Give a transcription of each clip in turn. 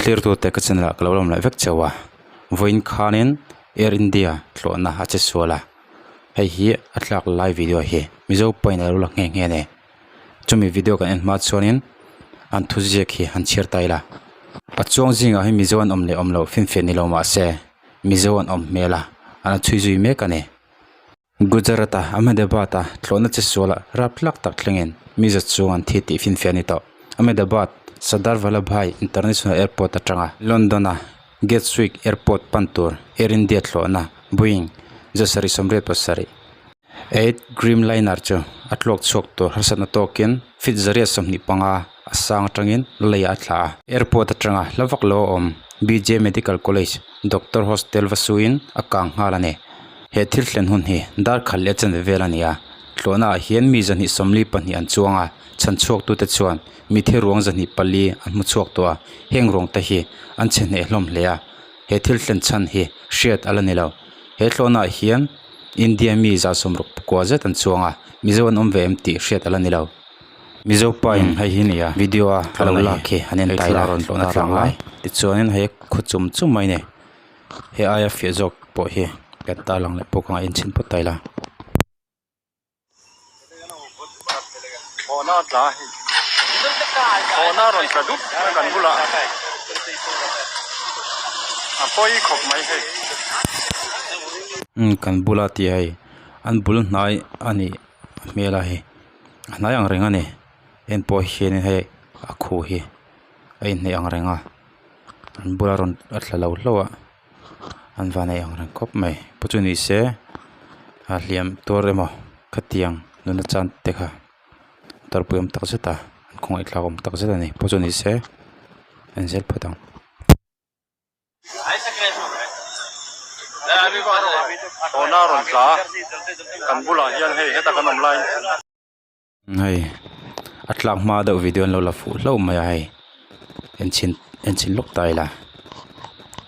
Thlirtute ka channel ah ka lo lawm leh vek chauh a, vawiin khanin Air India tlawhna a che sual a, hei hi a tlak lai video hi Mizo pawhin a lo la nghe nghe a ni. Chumi video kan en hma chuanin an thuziak hi an chhiar ta ila, a chuang zingah hi Mizo an awm leh awm loh finfiah ni lo mahse Mizo an awm hmel a, an la chhui zui mek a ni. Gujarat-a Ahmedabad-a tlawhna che sualah raptlak tak thlengin mi za chuang an thi tih finfiah a ni tawh. Ahmedabad Sardar Vallabhbhai International Airport atanga London-a Gatwick Airport pan tur Air India thlawhna Boeing 787 8 Dreamliner chu a tluak chhuak tur harsatna tawkin feet 125 a sang atangin leiah a thlah a. Airport atanga hla vak lo a awm BJ Medical College Doctor Hostel va suiin a kang nghal a ni. He thil thlen hun hi dar khat leh chanve vel a ni a, tlawhna ah hian mi 242 an chuang a, chhan chhuak tute chuan mitthi ruang 24 an hmu chhuak tawh a, heng ruang te hi an chhe hneh hlawm hle a, he thil thlen chhan hi hriat a la ni lo. He tlawhna ah hian India mi 69 zet an chuang a, Mizo an awm ve em tih hriat a la ni lo. Mizo pa in hei hi nia video a a lo lak hi an en tai la tlawhna tlang lai tichuanin hei khaw chum chum mai a ni he aia fiah zawk pawh hi kan tarlang leh pawh ka ngaih en chhin phawt ta ila. Thawhna tla hei thawhna rawn tla dup mai kan bulah a pawi khawp mai hei. Umm kan bula tih hei an bul hnai a nih hmel a hei. A hnai ang reng a ni en pawh hianin hei a khu hi a inhnaih ang reng a an bula rawn a thla lo hlauh a an van ei ang reng khawp mai pawh chu ni se a hliam tuar emaw khatiang nuna chan te kha tarpui awm tak zet a an khawngaih thlak awm tak zet a ni pawh chu ni se en zel phawt ang. Tawna rawn tla kan bulah hian hei heta kan awm lai. Hei a tlak hma deuh video an lo la fuh hlauh mai a hei en chhin en chhin lawk ta ila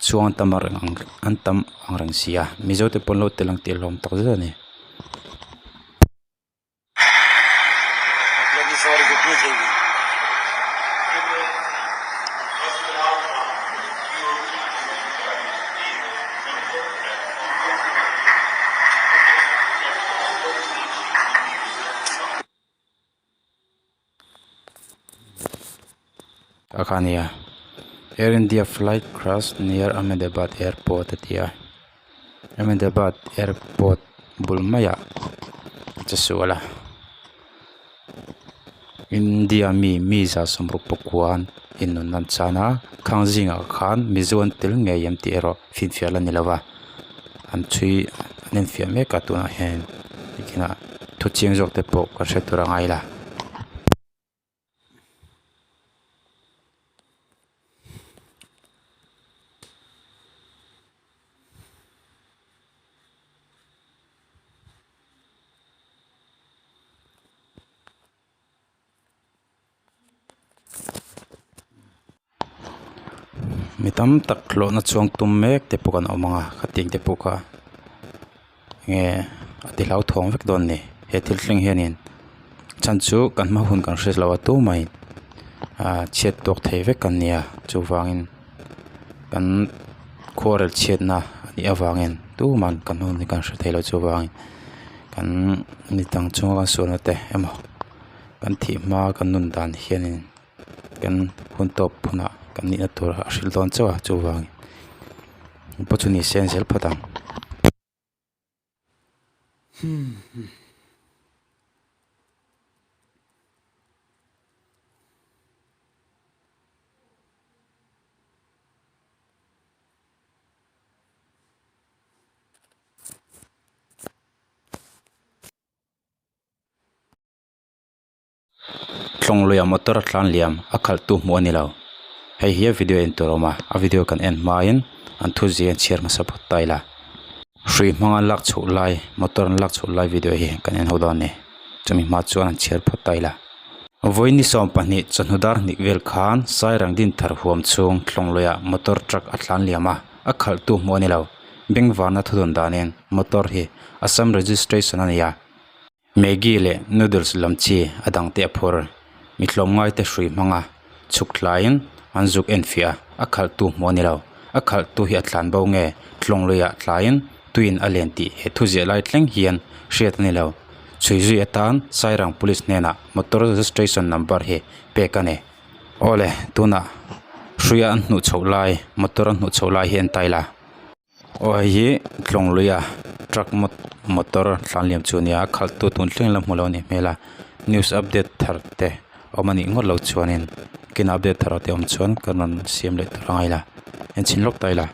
chuang an tam ang an tam ang reng si a mizo te pawh an lo tel ang tih a hlawm tak zet a ni. A kha ania Air India flight crash near Ahmedabad airport a ti a Ahmedabad airport bul maiah a che sual a India mi mi 169 in nun an chan a khang zingah khan mizo an tel ngei em tih erawh finfiah la ni lo va an chhui an enfiah mek a tunah hian tikhinah thu chiang zawk te pawh kan hre tur a ngai la. Mi tam tak hlawhna chuang tum mek te pawh kan awm ang a khatiang te pawh kha nge a ti hlauthawng vek dawn a ni he thil thleng hianin chhan chu kan hma hun kan hre lo a tumah in ah chhiat tawk thei vek kan ni a chuvangin kan khuarel chhiatna a nih avangin tumah kan hun hi kan hre thei lo chuvangin kan mi dang chunga kan sualna te emaw kan thih hma kan nun dan hianin kan hun tawp hunah kan nihna tur a hrilh dawn chauh a chuvangin pawh chu ni se an zel phawt ang. Tlawng luia motor a tlan liam a khalh tu hmuh a ni lo hei hi a video en tur a awm a a video kan en hmain an thu zia an chhiar hmasa phawt ta ila hrui hmanga lak chhuh lai motor an lak chhuh lai video hi kan en ho dawn a ni chumi hma chuan an chhiar phawt ta ila vawi ni 12 chawhnu dar hnih vel khan sairang din thar huam chhung tlawng luia motor truck a tlan liam a a khalh tu hmuh a ni lo bengvarna thudawn danin motor hi Assam registration a ni a. Maggi leh noodles lam chi a dang te a phur. Mi tlawmngai te hrui hmanga chhuk tlaiin an zuk en fiah a. A khalhtu hmuh a ni lo. A khalhtu hi a tlan bo nge? Tlawng luiah tlaiin tuiin a len tih he thuziah lai thleng hian hriat a ni lo. Chhui zui atan Sairang Police hnenah motor registration number hi pek a ni. Awle, tunah hruia an hnuh chhoh lai, motor an hnuh chhoh lai hi en ta ila. Aw hei hi tlawng luia truck motor tlan liam chu a nia a khalh tu tun thleng la hmu lo a nih hmel a news update thar te awm a nih ngawt loh chuanin kinah update thar te awm chuan kan rawn siam leh tur a ngai la en chhin lawk ta ila.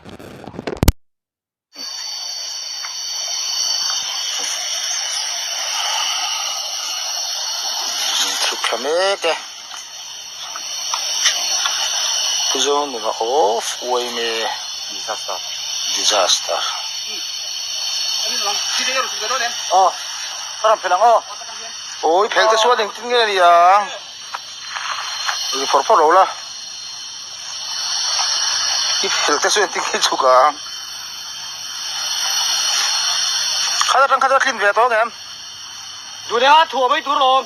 Chhuk thla mek e Pu Zawng nuna off uai me disaster aw ka rawn phelh ang aw awi phelh te chuan engtin nge ni ang ri phawrh phawrh lo la i phelh te chu engtin nge chhuk ang khat atang kha chu a tlin ve tawh ang em. Duhlianga thuah mai tur lawm.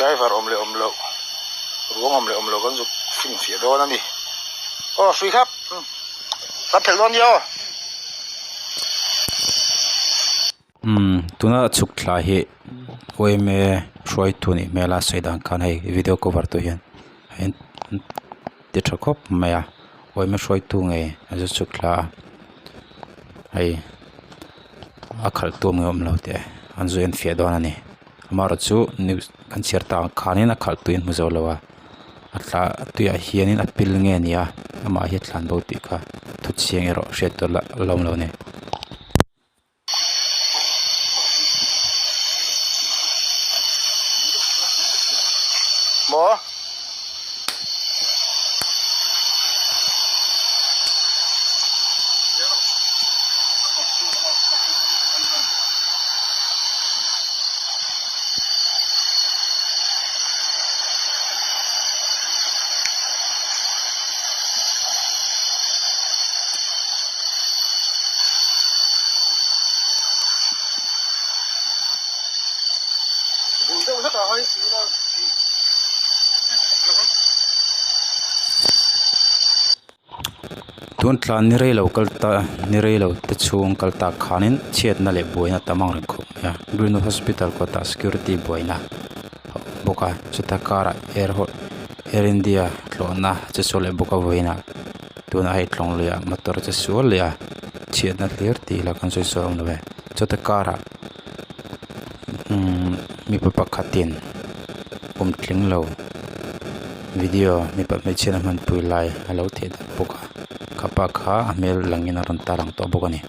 Driver awm leh awm loh ruang awm leh awm loh kan zuk finfiah dawn a ni. Aw hrui khap kan phelh dawn nia aw. Umm tuna chhuk thla hi yma hruaitu nih hmel a sawi dan khan hei video cover tu hian an ti tha khawp mai a yma hruaitu ngei a zu chhuk thla a hei a khalh tu ang awm lo teh an zu en fiah dawn a ni amaherawh chu news kan chhiar tak ang khanin a khalh tu in hmu zo lo a a tla tuiah hianin a pil nge a ni a amah hi a tlan bo tih kha thu chiang erawh hriat tur la awm lo a ni. Maw? Tun tlan ni rei lo kal ta ni rei lo te chhung kal tak khanin chhiatna leh buaina tam ang reng khawp mai a Greenwood Hospital kawtah security buaina a awm bawk a chuta karah air air India tlawhna che sual leh bawk a vawiinah. Tunah hei tlawng lui ah motor che sual leh a chhiatna hlir tih ila kan sawi sawi awm lo e chuta karah umm mipa pakhatin kum tling lo video mipa hmeichhia a hmanpui lai a lo theh darh bawk a khapa kha a hmel langin a rawn tar ang tawh bawk a ni.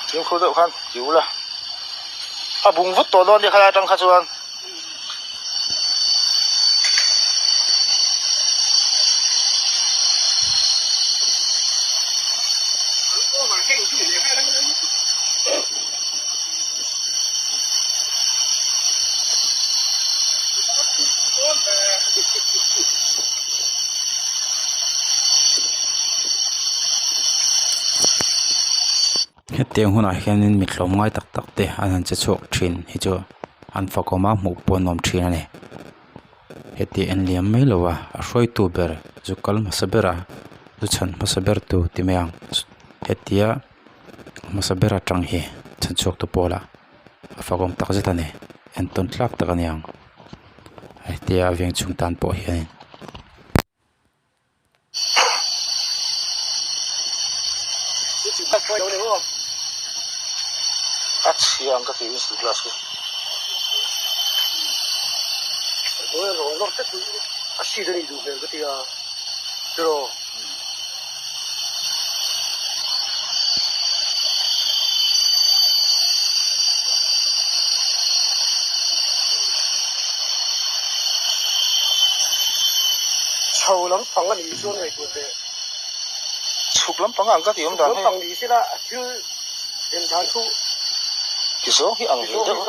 Fimkhur deuh khan ti ula a bung vut tawh dawn nia khalai atang kha chuan. Hetiang hunah hianin mi tlawm ngai tak tak te an han che chhuak thin hi chu an fakawm a hmuh pawh a nuam thin a ni heti en liam mai lo a a hruaitu ber zu kal hmasa ber a zu chhan hmasa ber tu ti mai ang hetia hmasa ber atang hi chhan chhuak tu pawlah a fakawm tak zet a ni entawn tlak tak a ni ang hetia veng chhung tan pawh hianin. A chhiang ka ti in glass hi. Chho lampang a nih chuan ngaihtuah teh. Chhuk lampang a ang ka tih awm dan hei. Chhuk lampang ni sela thil en dan chu. Ti zawng hi ang ve deuh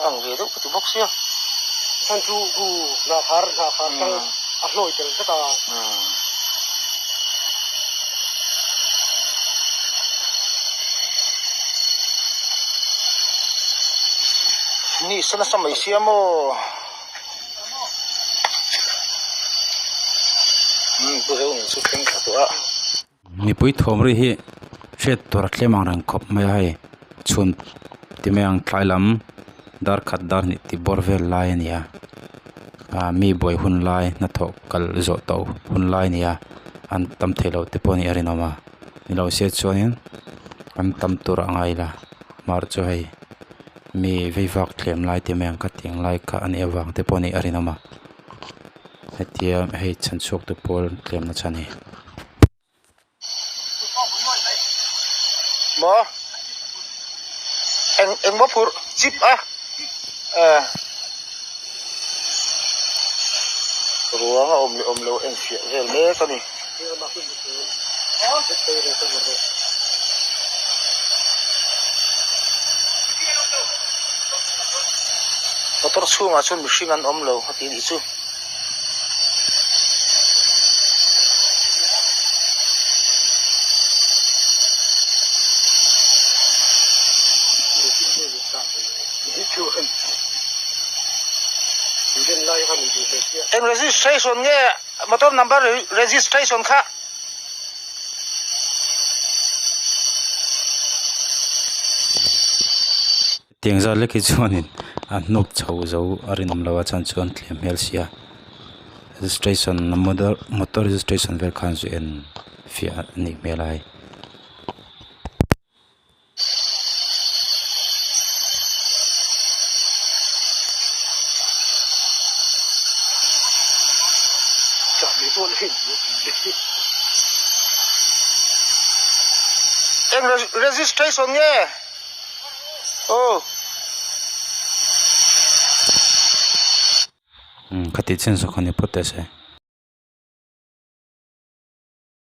ang ve deuh ka ti bawk sia. Chhan chu khu hnah khar hnah khar tang a hlawi tel vek a. Ni se nasa mai sia maw. Mipui thawm ri hi hriat tur a tlem ang reng khawp mai a hei chhun ti mai ang tlai lam dar khat dar hnih tih bawr vel lai a ni a ah mi buai hun lai hnathawh kal zawh tawh hun lai a ni a an tam thei lo te pawh a nih a rinawm a ni lo se chuanin an tam tur a ngai la mar chu hei. Mi vei vak tlem lai te mai ang kha tiang lai kha a nih avang te pawh a nih a rinawm a hetia hei chhan chhuak te pawl tlem na chhan hi. Maw eng eng maw phurh chip a eh ruang a awm leh awm lo en fiah vel mek a ni. Motor chhungah chuan mihring an awm lo a tih nih chu. Eng registration nge motor number registration kha. Tiang zat lek hi chuanin a hnuk chho zo a rinawm lo a chuan chuan tlem hmel sia registration motor motor registration vel khan zu en fiah a nih hmel a hei. Eng registration nge aw. Khati chin zawk a ni phawt teh se.